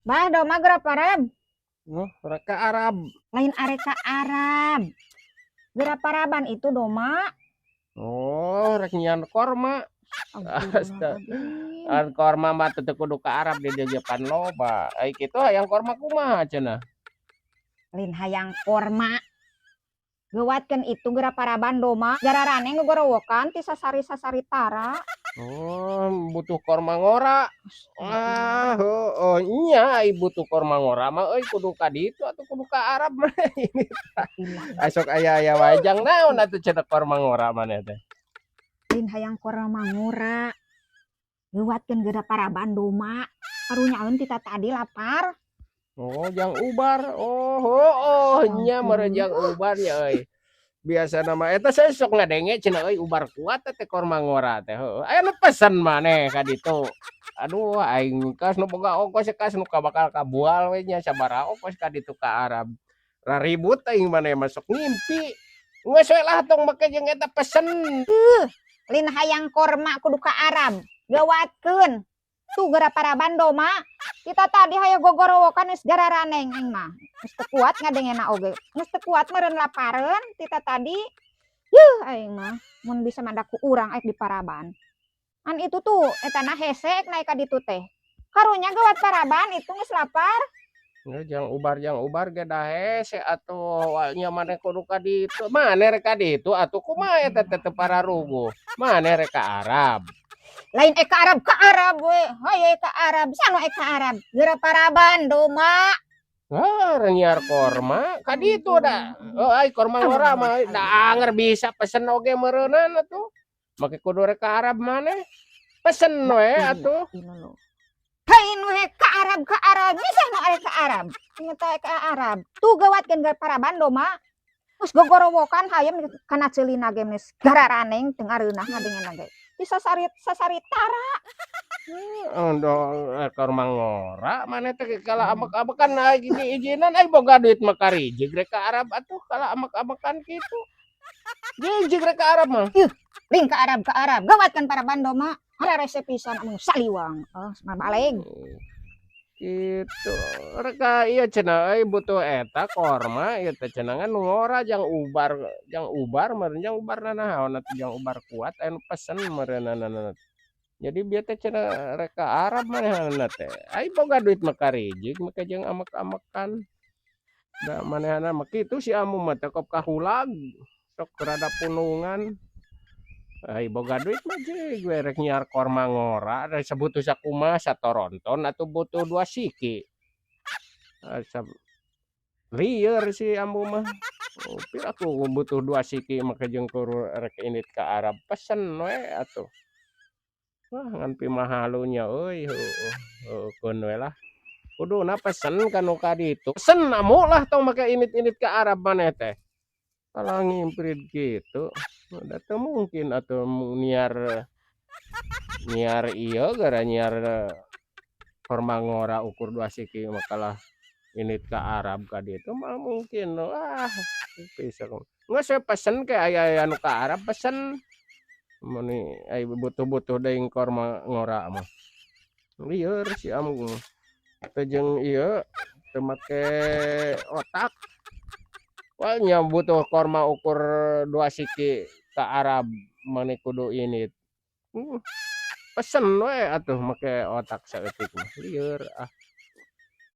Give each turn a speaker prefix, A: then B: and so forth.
A: Bah, doma geura parab.
B: Oh, rek ka Arab.
A: Lain arek ka Arab. Geura paraban itu doma.
B: Oh, rek nyian korma.
A: Astagfirullahaladzim.
B: An korma mah teu kudu ka Arab, di dieu ge pan loba. Ai kitu hayang korma kumaha cenah?
A: Lain hayang korma. Geuwatkeun itu geura paraban doma. Jararane ngegorowokan ti sasari-sasari tara.
B: Oh, butuh korma ngora. Ah, heueuh nya ai butuh korma ngora mah euy kudu ka ditu atuh, kudu ka Arab mah ini. Asok aya-aya wae, jang naon atuh cenah korma ngora maneh teh?
A: Lain hayang korma ngora. Geuwatkeun geura paraban doma. Karunyaeun ti tadi lapar.
B: Oh, jang ubar. Oh, heueuh nya meureun jang ubar nya euy. Biasana mah eta saya sok ngadenge cenah euy, ubar kuat teh korma ngora teh, heueuh. Aya nu pesen maneh ka ditu? Aduh, aing kas nu boga ongkos kas nu bakal kabual we nya sabaraha ongkos ka ditu ka Arab. Raribut aing, maneh mah sok ngimpi. Geus we lah, tong make jeung eta, pesen.
A: Lain hayang korma kudu ka Arab. Gawatkeun. Tuh geura paraban doma. Kita tadi hayo gogorowokan geus gararaneng aing mah. Geus teu kuat ngadengena oge. Geus teu kuat meureun lapareun tita tadi. Yuh, aing mah mun bisa mah ku urang aek di paraban. An itu tuh etana hese naik ka ditu teh. Karunya gawat paraban itu geus lapar.
B: Ya, jang ubar ge da hese atuh nya maneh kudu ka ditu. Maneh rek ka ditu atuh kumaha eta teh teu pararuguh? Maneh rek ka Arab.
A: Lain ek ka Arab we. Hayo ka Arab, sano ek ka Arab. Geura paraban doma.
B: Ah, nyiar korma ka ditu da. Oh, ai korma ngora mah da anger bisa pesen oge meureunan atuh. Make kudu rek ka Arab maneh. Pesen we atuh.
A: Hei, nu ka Arab, ka Arab, bisa nu aya ka Arab. Inget ka Arab. Tuh gawatkeun ge paraban doma. Geus gogorowokan hayam kana ceulina ge geus gararaneng teu ngareunah ngadengena ge. Ti sasari sasari tara.
B: Endo korma ngora maneh teh kala ambek-ambekan diizinan, ai boga duit mah karijig rek ka Arab atuh, kala ambek-ambekan kitu. Jijig rek ka Arab mah.
A: Lain ka Arab, ka Arab. Gawatkeun paraban doma. Hararese pisan amun saliwang. Oh, baleg.
B: Gitu. Rek ka ieu cenah euy, butuh eta korma ieu teh cenah, ngan nu ngora jang ubar meureun, jang ubar nanaon atuh, jang ubar kuat aya nu pesen meureunana. Jadi bieu teh cenah rek ka Arab manehna teh. Ai boga duit mah karijig make jeung ambek-ambekan. Da manehna mah kitu, si Amu mah teh kop kahulag sok rada punungan. Ai boga duit mah jig we rek nyiar korma ngora, da sabutuh sakumaha, satoronton atuh butuh 2 siki. Asa lieur si Ambu mah. Oh, piraku butuh 2 siki make jeung kur rek indit ka Arab, pesen we atuh. Wah, ngan pimahalu nya euy, heueuh, heueuhkeun we lah. Kuduna pesen ka nu ka ditu. Pesen Amu lah, tong make indit-indit ka Arab maneh teh. Kalah ngimprit kitu, da teu mungkin atuh nyiar nyiar ieu gara nyiar korma ngora ukur 2 siki mah kalah indit ka Arab ka ditu moal mungkin. Wah, bisa geus we pesen ke, aya anu ka Arab pesen. Meuni ai butuh-butuh deui korma ngora mah. Lieur si Amung teh jeung ieu teu make otak. Wah nya, butuh korma ukur 2 siki ka Arab mani kudu indit. Pesen we atuh make otak saeutik mah, lieur ah.